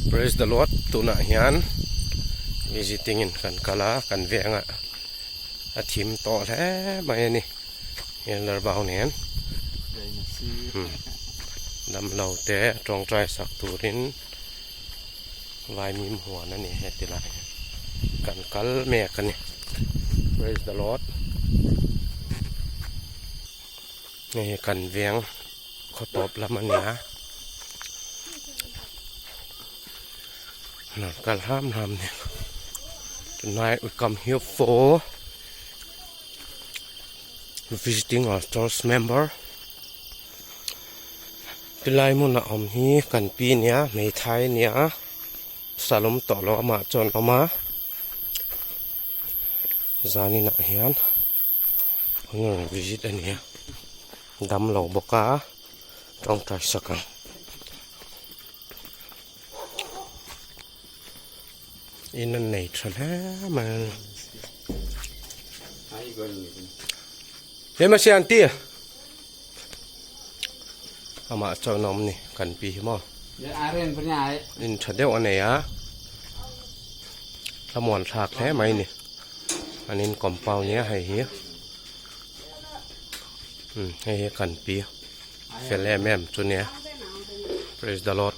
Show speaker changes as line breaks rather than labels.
Praise the Lord tunah hian visiting in kan kal a kan vengah a thim tawh hle mai a ni helar bau nen damlo te tawngtai sak turin vaimim huan a ni heti lai hi kan kal mek a ni praise the Lord hei hi kan veng khaw tawp lam a ni a hnam kal ham ham nen tonight we come here for visiting our church member tilai hmun a awm hi kan pi nia hmeithai a nia salawm tawh lo amah chuan a awm a zaninah hian an rawn visit a ni a damlo bawk a tawngtai sak ang in an nei tha hle mai a ni he mahse an ti amah chuan a awm ni kan pi hi maw in tha deuh a nei a thlamuan thlak hle mai a ni an in compound nia hei hi umm hei hi kan pi fel em em chu nia praise the lord.